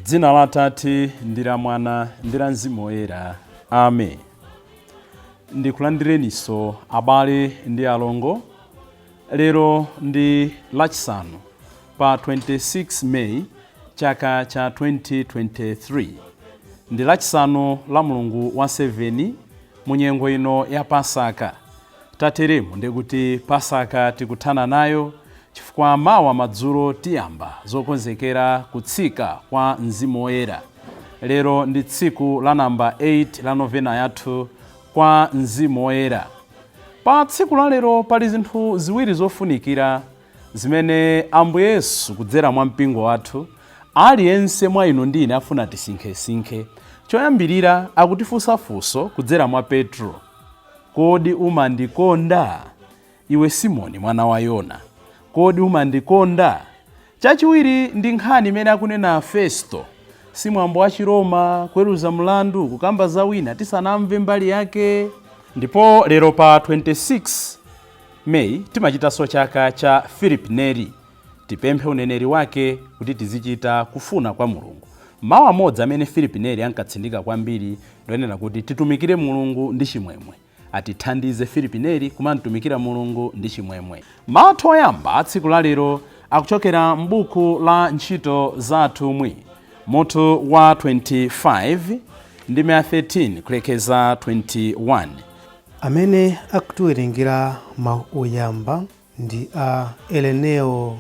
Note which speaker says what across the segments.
Speaker 1: Dzina la Atate ndi la Mwana ndi la Mzimu Woyera. Amen. Ndikulandireninso abale ndi alongo. Lero ndi Lachisanu pa 26 May chaka cha 2023. Ndi Lachisanu la mulungu wa 7 mu nyengo ino ya Pasaka. Tateremu ndikuti Pasaka tikuthana nayo chifukwa mawa madzulo tiyamba zokonzekera kutsika kwa Mzimu Woyera. Lero ndi tsiku la namba 8 la novena yathu kwa Mzimu Woyera. Pa tsiku la lero pali zinthu ziwiri zofunikira zimene Ambuye Yesu kudzera mwa mpingo wathu, aliyense mwa inu ndi ine afuna tisinkhesinkhe. Choyambirira akutifunsa funso kudzera mwa Petro. Kodi umandikonda? Iwe Simoni mwana wa Yona, kodi umandikonda? Chachiwiri ndi nkhani imene akunena Festo. Si mwambo wa Chiroma kuweruza mlandu kukamba za wina tisanamve mbali yake. Ndipo lero pa 26 May timachitanso chaka cha Philip Neri. Tipemphe uneneri wake kuti tizichita kufuna kwa Mulungu. Mawu amodzi amene Philip Neri ankatsindika kwambiri ndionena kuti titumikire Mulungu ndi chimwemwe. Atithandize Philip Neri kumamtumikira Mulungu ndi chimwemwe. Mawu athu oyamba a tsiku la lero akuchokera m'buku la Ntchito za Atumwi, mutu wa 25 ndime ya 13 kulekeza 21.
Speaker 2: Amene akutiwerengera mawu oyamba ndi a Eleneo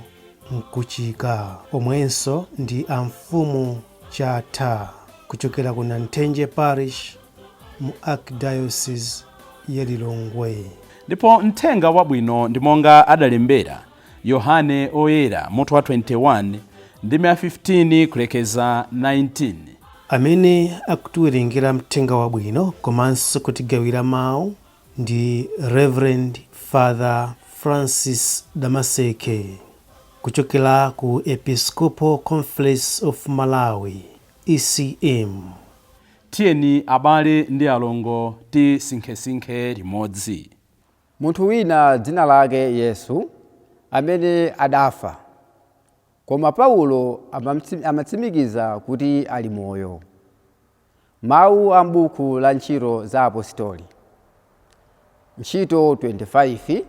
Speaker 2: Mkuchika omwenso ndi a mfumu Chatha kuchokera ku Nanthenje Parish mu Archdiocese ya Lilongwe.
Speaker 1: Ndipo mthenga wabwino ndi monga adalembera Yohane Oyera mutu wa 21 ndime ya 15 kulekeza 19.
Speaker 2: Amene akutiwerengera mthenga wabwino komanso kutigawira mawu ndi Reverend Father Francis Damaseke kuchokera ku Episcopal Conference of Malawi, ECM.
Speaker 1: Tiyeni abale ndi alongo tisinkhesinkhe limodzi.
Speaker 3: Munthu wina dzina lake Yesu amene adafa, koma Paulo amatsimikiza kuti ali moyo. Mawu a m'buku la Ntchito za Apostoli, Ntchito 25,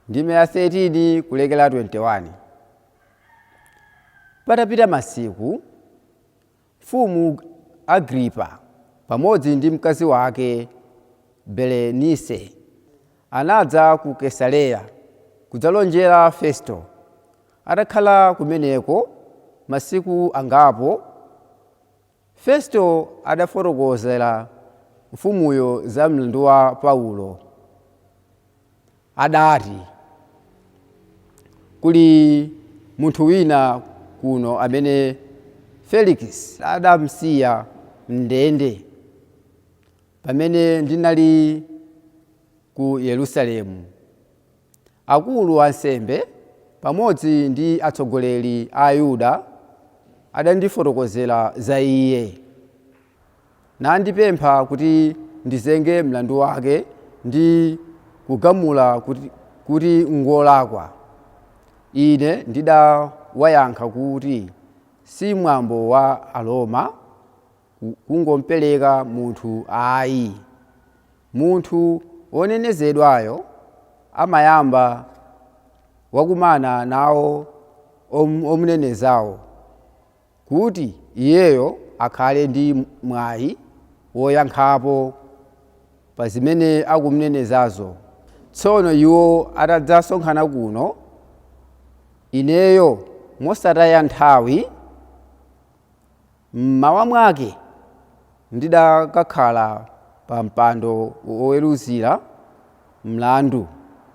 Speaker 3: ndime ya 13 kulekera 21. Patapita masiku, Mfumu Agripa pamodzi ndi mkazi wake Berenike anadza ku Kesareya kudzalonjera Festo. Atakhala kumeneko masiku angapo, Festo adafotokozera mfumuyo za mlandu wa Paulo. Adati, Kuli munthu wina kuno amene Felix adamsiya m'ndende pamene ndinali ku Yerusalemu. Akulu ansembe pamodzi ndi atsogoleri a Ayuda adandifotokozera za iye, nandipempha kuti ndizenge mlandu wake ndi kugamula kuti ngolakwa. Ine ndidawayankha kuti si mwambo wa Aroma kungompereka munthu ayi. Munthu wonenezedwayo amayamba wakumana nawo omunenezawo kuti iyeyo akhale ndi mwayi woyankhapo pa zimene akumnenezazo. Tsono iwo atadzasonkhana kuno, ineyo mosataya nthawi mmawa mwake ndidakakhala pa mpando woweruzira mlandu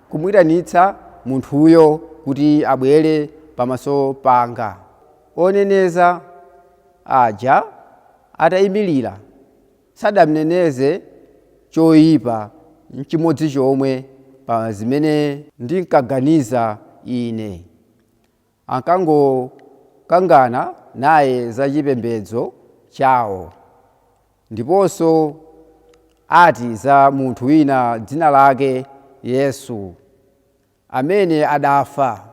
Speaker 3: kumwitanitsa munthuyo kuti abwere pamaso panga. Oneneza aja atayimirira sadamneneze choyipa n'chimodzi chomwe pa zimene ndinkaganiza ine. Ankangokangana naye za chipembedzo chawo, ndiponso ati za munthu wina dzina lake Yesu, amene adafa.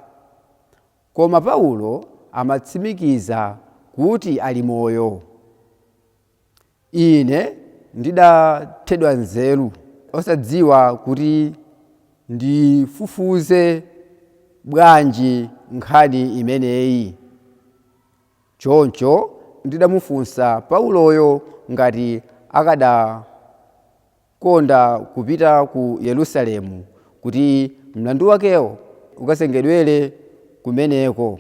Speaker 3: Koma Paulo amatsimikiza kuti ali moyo. Ine ndidathedwa nzeru, osadziwa kuti ndifufuze bwanji nkhani imeneyi. Choncho ndidamufunsa Pauloyo ngati akadakonda kupita ku Yerusalemu kuti mlandu wakewo ukazengedwere kumeneko.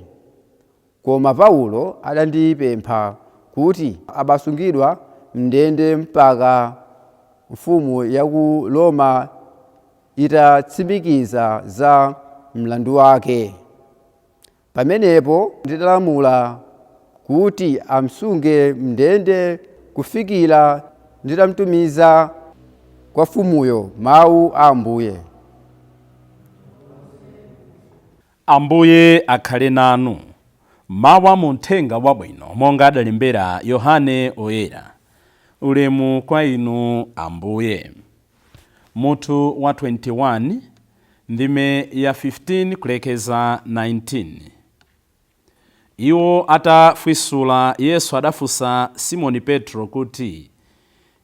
Speaker 3: Koma Paulo adandipempha kuti abasungidwa m'ndende mpaka mfumu ya ku Roma itatsimikiza za mlandu wake. Pamenepo ndidalamula kuti amsunge m'ndende kufikira nditamtumiza kwa mfumuyo mawu a Ambuye.
Speaker 1: Ambuye akhale nanu. Mawu a mu Mthenga Wabwino monga adalembera Yohane Oyera. Ulemu kwa inu Ambuye. Mutu wa 21, ndime ya 15 kulekeza 19. Iwo atafwisula, Yesu adafunsa Simoni Petro kuti,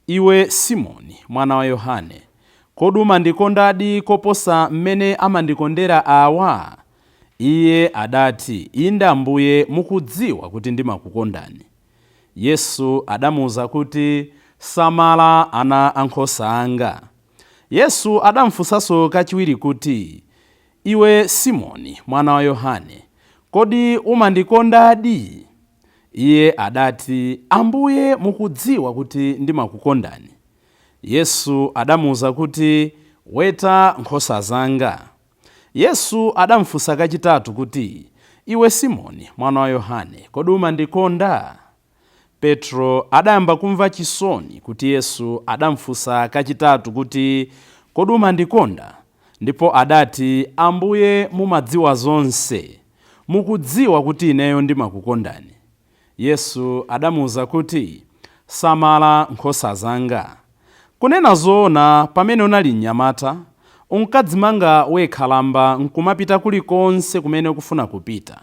Speaker 1: Iwe Simoni, mwana wa Yohane, kodi umandikondadi koposa mmene amandikondera awa? Iye adati, Inde Ambuye, mukudziwa kuti ndimakukondani. Yesu adamuuza kuti, Samala ana ankhosa anga. Yesu adamfunsanso kachiwiri kuti, Iwe Simoni, mwana wa Yohane, kodi umandikondadi? Iye adati, Ambuye, mukudziwa kuti ndimakukondani. Yesu adamuuza kuti, Weta nkhosa zanga. Yesu adamfunsa kachitatu kuti, Iwe Simoni, mwana wa Yohane, kodi umandikonda? Petro adayamba kumva chisoni kuti Yesu adamfunsa kachitatu kuti, Kodi umandikonda? Ndipo adati, Ambuye, mumadziwa zonse, mukudziwa kuti ineyo ndimakukondani. Yesu adamuuza kuti, Samala nkhosa zanga. Kunena zoona, pamene unali mnyamata, unkadzimanga wekha lamba nkumapita kulikonse kumene ukufuna kupita.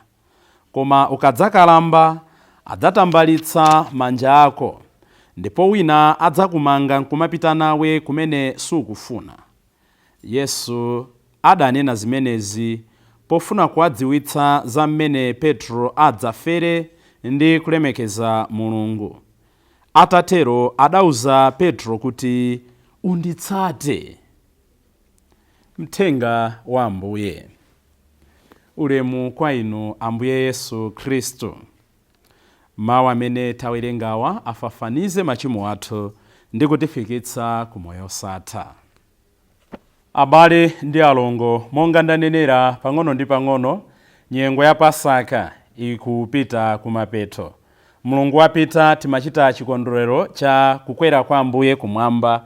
Speaker 1: Koma ukadzakalamba, adzatambalitsa manja ako, ndipo wina adzakumanga nkumapita nawe kumene sukufuna. Yesu adanena zimenezi pofuna kuwadziwitsa za mmene Petro adzafere ndi kulemekeza Mulungu. Atatero adauza Petro kuti, Unditsate. Mthenga wa Ambuye. Ulemu kwa inu Ambuye Yesu Khristu. Mawu amene tawerengawa afafanize machimo athu ndi kutifikitsa ku moyo osatha. Abale ndi alongo, monga ndanenera, pang'ono ndi pang'ono nyengo ya Pasaka ikupita kumapeto. Mulungu wapita timachita chikondwerero cha kukwera kwa Ambuye kumwamba,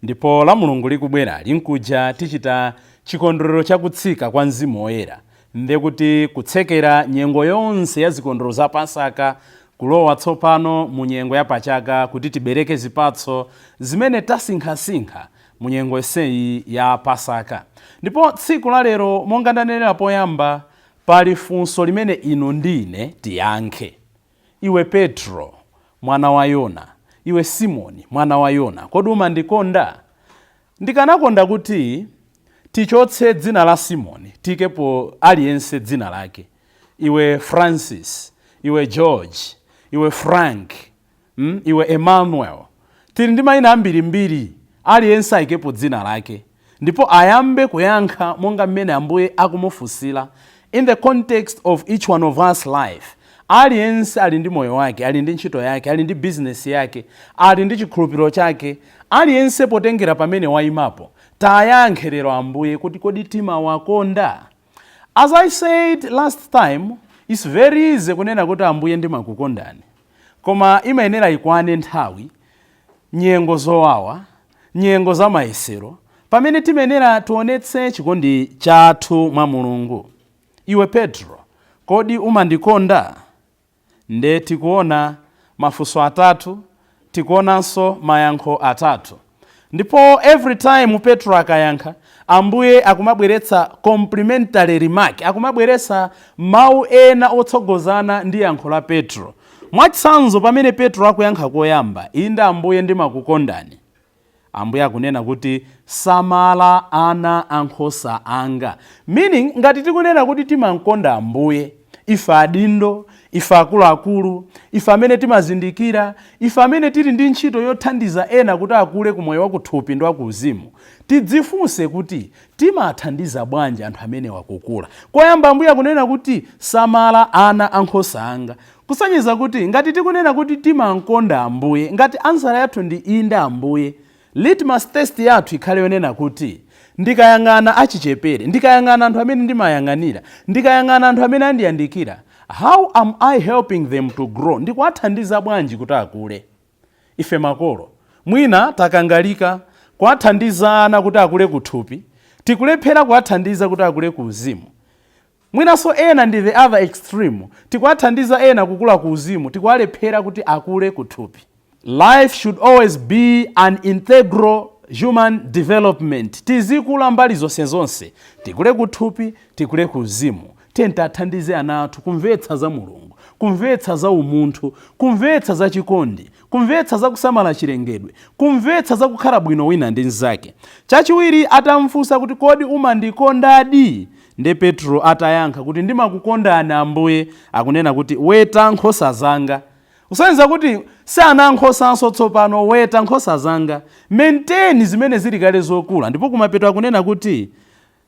Speaker 1: ndipo la Mulungu likubwera linkuja tichita chikondwerero cha kutsika kwa Mzimu Woyera, nde kuti kutsekera nyengo yonse ya zikondwerero za Pasaka, kulowa tsopano mu nyengo ya pachaka kuti tibereke zipatso zimene tasinkhasinkha mu nyengo yonseyi ya Pasaka. Ndipo tsiku la lero, monga ndanenera poyamba, pali funso limene inu ndi ine tiyankhe. Iwe Petro, mwana wa Yona, iwe Simoni, mwana wa Yona, kodi umandikonda? Ndikanakonda kuti tichotse dzina la Simoni, tiikepo aliyense dzina lake. Iwe Francis, iwe George, iwe Frank, iwe Emmanuel. Tili ndi mayina ambirimbiri, aliyense ayikepo dzina lake ndipo ayambe kuyankha monga mmene Ambuye akumufunsira in the context of each one of us life. Aliyense ali ndi moyo wake, ali ndi ntchito yake, ali ndi bizinesi yake, ali ndi chikhulupiriro chake. Aliyense potengera pamene wayimapo, tayankhe lero Ambuye kuti kodi timawakonda? As I said last time, it's very easy kunena kuti Ambuye ndimakukondani, koma imayenera ikwane nthawi, nyengo zowawa, nyengo za mayesero, pamene timayenera tionetse chikondi chathu mwa Mulungu. Iwe Petro, kodi umandikonda? Nde tikuona mafunso atatu, tikuonanso mayankho atatu. Ndipo every time Petro akayankha, Ambuye akumabweretsa complementary remark, akumabweretsa mawu ena otsogozana ndi yankho la Petro. Mwachitsanzo, pamene Petro akuyankha koyamba, "Inde Ambuye, ndimakukondani," Ambuye akunena kuti, "Samala ana ankhosa anga." Meaning, ngati tikunena kuti timankonda Ambuye, ife adindo, ife akuluakulu, ife amene timazindikira, ife amene tili ndi ntchito yothandiza ena kuti akule ku moyo wakuthupi ndi wakuuzimu, tidzifunse kuti timathandiza bwanji anthu amene wakukula. Koyamba Ambuye akunena kuti, "Samala ana ankhosa anga," kusonyeza kuti ngati tikunena kuti timankonda Ambuye, ngati answer yathu ndi "Inde Ambuye," litmus test yathu ikhale yonena kuti ndikayang'ana achichepere, ndikayang'ana anthu amene ndimayang'anira, ndikayang'ana anthu amene andiyandikira, how am I helping them to grow? Ndikuwathandiza bwanji kuti akule? Ife makolo mwina takangalika kuwathandiza ana kuti akule kuthupi, tikulephera kuwathandiza kuti akule ku uzimu. Mwinanso ena ndi the other extreme, tikuwathandiza ena kukula ku uzimu, tikuwalephera kuti akule kuthupi. Life should always be an integral human development. Tizikula mbali zonsezonse, tikule kuthupi, tikule ku uzimu. Tiye tiathandize ana athu kumvetsa za Mulungu, kumvetsa za umunthu, kumvetsa za chikondi, kumvetsa za kusamala chilengedwe, kumvetsa za kukhala bwino wina ndi mnzake. Chachiwiri, atamfunsa kuti, "Kodi umandikondadi?" Nde Petro atayankha kuti, "Ndimakukondani Ambuye," akunena kuti, "Weta nkhosa zanga." Kusonyeza kuti si ana ankhosanso tsopano. Weta nkhosa zanga, maintain zimene zili kale zokula. Ndipo kumapeto akunena kuti,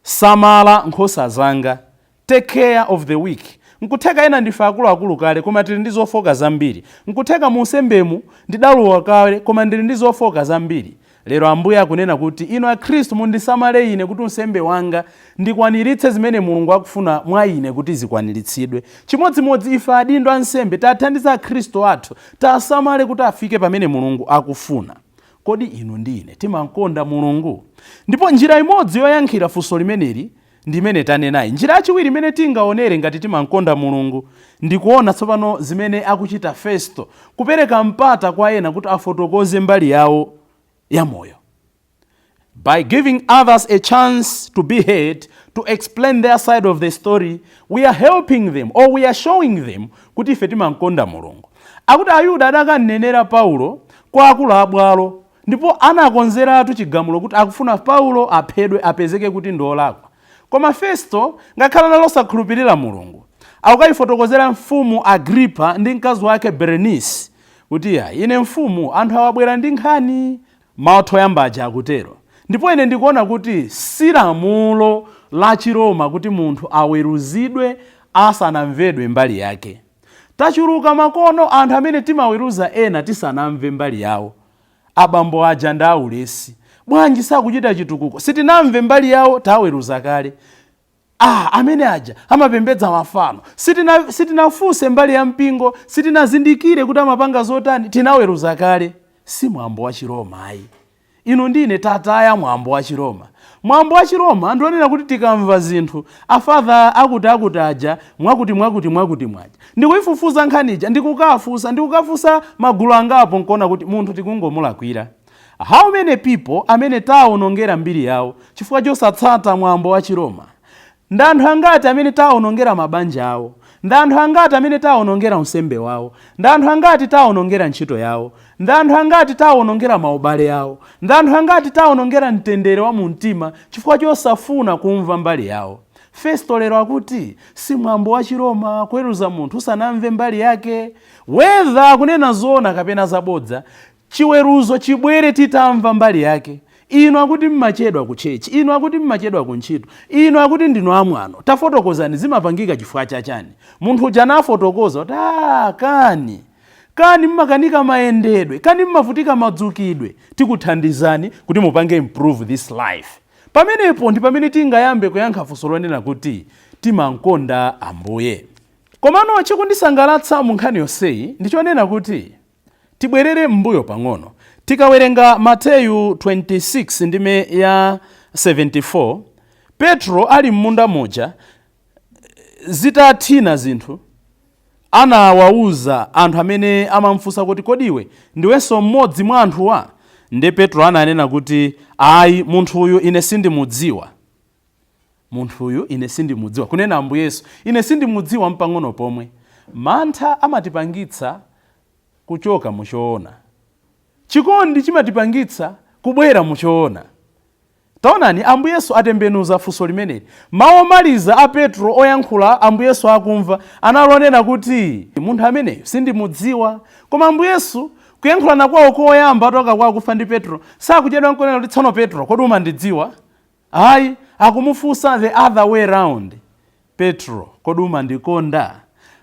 Speaker 1: "Samala nkhosa zanga, take care of the weak." Nkutheka ena ndife akuluakulu kale, koma tili ndi zofoka zambiri. Nkutheka mu usembemu ndidalowa kale, koma ndili ndi zofoka zambiri. Lero Ambuye akunena kuti, "Inu Akhristu, mundisamale ine kuti unsembe wanga ndikwaniritse zimene Mulungu akufuna mwa ine kuti zikwaniritsidwe." Chimodzimodzi ife adindo ansembe, tathandiza akhristu athu, tasamale kuti afike pamene Mulungu akufuna. Kodi inu ndi ine timankonda Mulungu? Ndipo njira imodzi yoyankhira funso limeneli ndi imene tanenayi. Njira yachiwiri imene tingaonere ngati timankonda Mulungu ndikuona tsopano zimene akuchita Festo, kupereka mpata kwa ena kuti afotokoze mbali yawo ya moyo. By giving others a chance to be heard, to explain their side of the story, we are helping them or we are showing them kuti ife timankonda Mulungu. Akuti Ayuda adakanenera Paulo kwa akulu abwalo, ndipo anakonzeratu chigamulo kuti akufuna Paulo aphedwe, apezeke kuti ndi olakwa. Koma Festo, ngakhale analosakhulupirira Mulungu, akukayifotokozera mfumu Agripa ndi mkazi wake Berenice kuti, "Ya ine mfumu, anthu awabwera ndi nkhani, mawu oyamba aja akutero, ndipo ine ndikuona kuti si lamulo la Chiroma kuti munthu aweruzidwe asanamvedwe mbali yake." Tachuluka makono anthu amene timaweruza ena tisanamve mbali yawo. Abambo aja ndi aulesi, bwanji sakuchita chitukuko? Sitinamve mbali yawo, taweruza kale. Ah, amene aja amapembedza mafano. Sitinafunse mbali ya mpingo, sitinazindikire kuti amapanga zotani, tinaweruza kale. Si mwambo wa Chiroma ayi. Inu ndine tataya mwambo wa Chiroma. Mwambo wa Chiroma ndionena kuti tikamva zinthu, afather akuti akuti aja mwakuti mwakuti mwakuti mwaja, ndikuifufuza nkhanija, ndikukafunsa, ndikukafunsa magulu angapo, nkuona kuti munthu tikungomulakwira. How many people amene tawonongera mbiri yawo chifukwa chosatsata mwambo wa Chiroma? Ndi anthu angati amene tawonongera mabanja awo? Ndi anthu angati amene tawonongera unsembe wawo? Ndi anthu angati tawonongera ntchito yawo? Ndi anthu angati tawonongera maubale awo? Ndi anthu angati tawonongera mtendere wa mumtima chifukwa chosafuna kumva mbali yawo? Festo lero akuti si mwambo wa Chiroma kuweruza munthu usanamve mbali yake, whether akunena zoona kapena zabodza. Chiweruzo chibwere titamva mbali yake. Inu akuti mmachedwa ku church, inu akuti mmachedwa ku ntchito, inu akuti ndinu amwano, tafotokozani, zimapangika chifukwa chachani? Munthu uja anafotokoza kuti, "Ah, kani kani mmakanika mayendedwe, kani mmavutika madzukidwe, tikuthandizani kuti mupange improve this life." Pamenepo ndi pamene tingayambe kuyankha funso lonena kuti timankonda Ambuye. Komano chikundisangalatsa mu nkhani yonseyi ndichonena kuti tibwerere m'mbuyo pang'ono. Tikawerenga Mateyu 26 ndime ya 74, Petro ali m'munda muja, zitathina zinthu, Anawawuza anthu amene amamfunsa kuti, "Kodi iwe ndiwenso mmodzi mwa anthuwa?" Ndi Petro ananena kuti, "Ayi, munthuyu ine sindimudziwa. Munthuyu ine sindimudziwa." Kunena Ambuye Yesu, "Ine sindimudziwa mpang'ono pomwe." Mantha amatipangitsa kuchoka muchoona, chikondi chimatipangitsa kubwera muchoona. Taonani, Ambuye Yesu atembenuza funso limeneli. Mawu omaliza a Petro oyankhula Ambuye Yesu akumva analonena kuti, "Munthu ameneyo sindimudziwa." Koma Ambuye Yesu kuyankhulana kwawo koyamba atauka kwa akufa ndi Petro, sakuchedwa nkunena kuti, "Tsono Petro, kodi umandidziwa?" Ayi, akumufunsa the other way round: "Petro, kodi umandikonda?"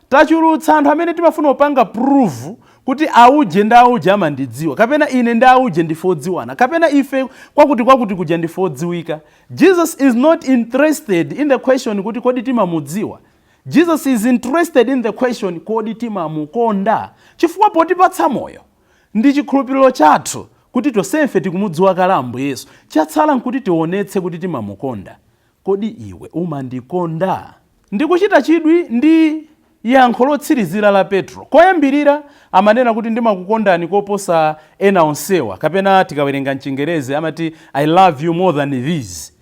Speaker 1: Tachulutsa anthu amene timafuna kupanga prove kuti auje ndi auje amandidziwa, kapena ine ndi auje ndife odziwana, kapena ife kwakuti kwakuti kuja ndife odziwika. Jesus is not interested in the question kuti kodi timamudziwa. Jesus is interested in the question, kodi timamukonda? Chifukwa potipatsa moyo ndi chikhulupiriro chathu kuti tonsefe tikumudziwa kale Ambuye Yesu, chatsala nkuti tionetse kuti timamukonda. "Kodi iwe umandikonda?" Ndikuchita chidwi ndi yankho lotsirizira la Petro. Koyambirira amanena kuti, "Ndimakukondani koposa ena onsewa," kapena tikawerenga mchingerezi amati, "I love you more than these."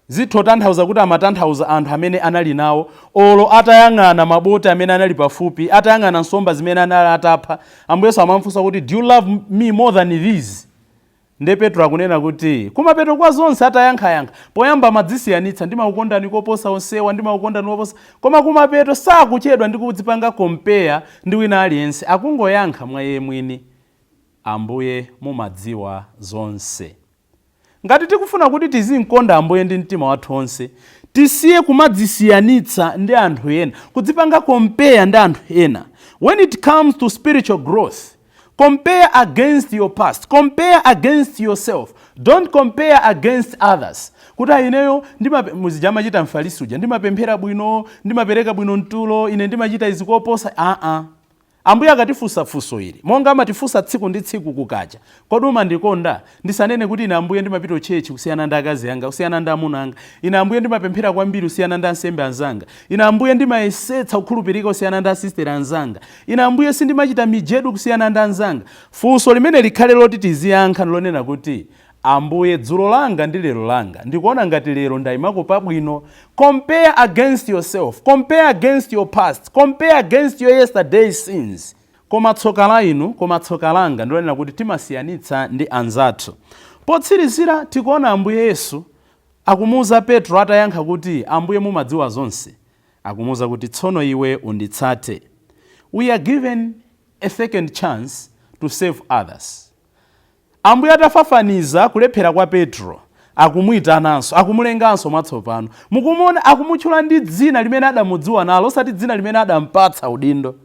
Speaker 1: Zithotanthauza kuti amatanthauza anthu amene anali nawo. Olo atayang'ana maboti amene anali pafupi, atayang'ana nsomba zimene anali atapha, Ambuye Yesu amamufunsa kuti, "Do you love me more than these?" Nde Petro akunena kuti kumapeto kwa zonse atayankhayankha, poyamba amadzisiyanitsa, "Ndimakukondani koposa onsewa, ndimakukondani koposa," koma kumapeto sakuchedwa ndi kudzipanga compare ndi wina aliyense. Akungoyankha mwa iye mwini, "Ambuye, mumadziwa zonse." Ngati tikufuna kuti tizimkonda Ambuye ndi mtima wathu onse, tisiye kumadzisiyanitsa ndi anthu ena, kudzipanga compare ndi anthu ena. When it comes to spiritual growth, compare against your past, compare against yourself, don't compare against others, kuti ineyo muzija amachita Mfarisi uja, "Ndimapemphera bwino, ndimapereka bwino mtulo, ine ndimachita izi koposa." Aa, Ambuye akatifunsa funso ili, monga amatifunsa tsiku ndi tsiku kukacha, "Kodi umandikonda?" Ndisanene kuti, "Ine Ambuye ndimapita church kusiyana ndi akazi anga, kusiyana ndi amuna anga. Ine Ambuye ndimapemphera kwambiri kusiyana ndi ansembe anzanga. Ine Ambuye ndimayesetsa kukhulupirika kusiyana ndi asisteri anzanga. Ine Ambuye sindimachita mijedu kusiyana ndi anzanga." Funso limene likhale loti tiziyankha lonena kuti, "Ambuye, dzulo langa ndi lero langa, ndikuona ngati lero ndayimako pabwino." Compare against yourself, compare against your past, compare against your yesterday sins. Koma tsoka la inu, koma tsoka langa ndilonena kuti timasiyanitsa ndi anzathu. Potsirizira tikuona Ambuye Yesu akumuwuza Petro atayankha kuti, "Ambuye, mumadziwa zonse," akumuwuza kuti, "Tsono iwe unditsate." We are given a second chance to save others. Ambuye atafafaniza kulephera kwa Petro, akumuyitananso, akumulenganso mwatsopano. Mukumuona akumutchula ndi dzina limene adamudziwa nalo, osati dzina limene adampatsa udindo: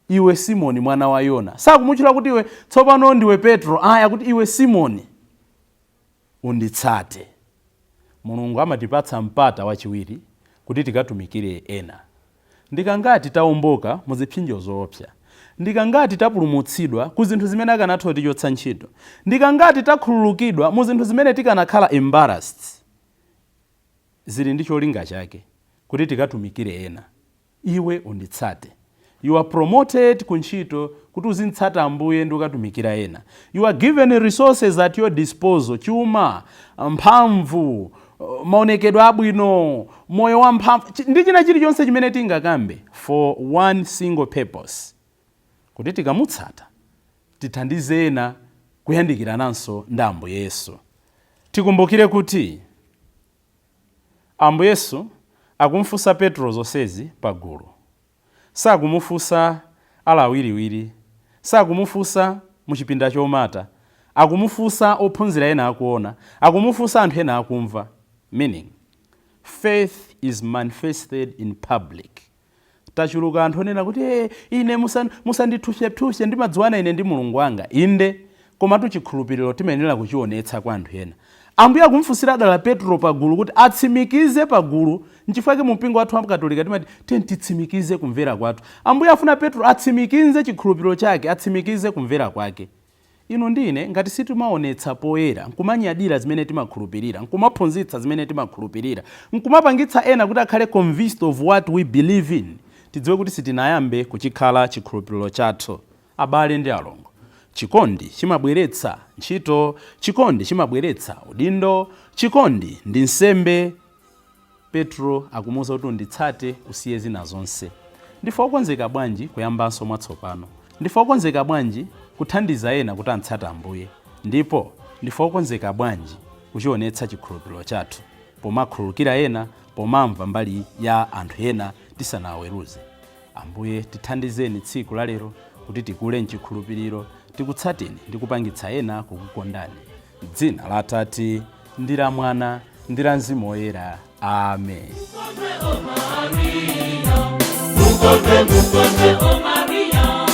Speaker 1: "Iwe Simoni, mwana wa Yona." Sakumutchula kuti, "Iwe tsopano ndiwe Petro." Aya, kuti, "Iwe Simoni, unditsate." Mulungu amatipatsa mpata wachiwiri kuti tikatumikire ena. Ndikangati tawomboka muzipsinjo zoopsa? Ndikangati tapulumutsidwa ku zinthu zimene akanatha kutichotsa ntchito? Ndikangati takhululukidwa mu zinthu zimene tikanakhala embarrassed? Zili ndi cholinga chake, kuti tikatumikire ena. "Iwe unditsate." You are promoted ku ntchito kuti uzitsata Ambuye ndi ukatumikira ena. You are given resources at your disposal, chuma, mphamvu, maonekedwe abwino, moyo wa mphamvu, ndi china chilichonse chimene tingakambe, for one single purpose, kuti tikamutsata tithandize ena kuyandikirananso ndi Ambuye Yesu. Tikumbukire kuti Ambuye Yesu akumfunsa Petro zonsezi pagulu, sakumufunsa ala awiriwiri, sakumufunsa muchipinda chomata, akumufunsa ophunzira ena akuona, akumufunsa anthu ena akumva. Meaning, faith is manifested in public. Tachuluka anthu onena kuti, "Ine musandithushe-thushe, ndimadziwana ine ndi Mulungu wanga." Inde, komatu chikhulupiriro timayenera kuchionetsa kwa anthu ena. Ambuye akumfunsira dala Petro pagulu kuti atsimikize pagulu. Nchifukwa chake mu mpingo wathu wa Katolika timati, "Tiye titsimikize kumvera kwathu." Ambuye afuna Petro atsimikize chikhulupiriro chake, atsimikize kumvera kwake. Inu ndine ngati sitimaonetsa poyera, nkumanyadira zimene timakhulupirira, nkumaphunzitsa zimene timakhulupirira, nkumapangitsa ena kuti akhale convinced of what we believe in, Tidziwe kuti sitinayambe kuchikhala chikhulupiriro chathu. Abale ndi alongo, chikondi chimabweretsa ntchito, chikondi chimabweretsa udindo, chikondi ndi nsembe. Petro akumuwuza kuti, "Unditsate, usiye zina zonse." Ndife okonzeka bwanji kuyambanso mwatsopano? Ndife okonzeka bwanji kuthandiza ena kuti antsate Ambuye? Ndipo ndife okonzeka bwanji kuchionetsa chikhulupiriro chathu pomakhululukira ena, pomamva mbali ya anthu ena tisanaweruze? Ambuye, tithandizeni tsiku la lero kuti tikule mchikhulupiriro, tikutsateni ndi kupangitsa ena kukukondani. Dzina la Atate ndi la Mwana ndi la Mzimu Woyera, amen.
Speaker 4: Mukonde, mukonde, o Maria.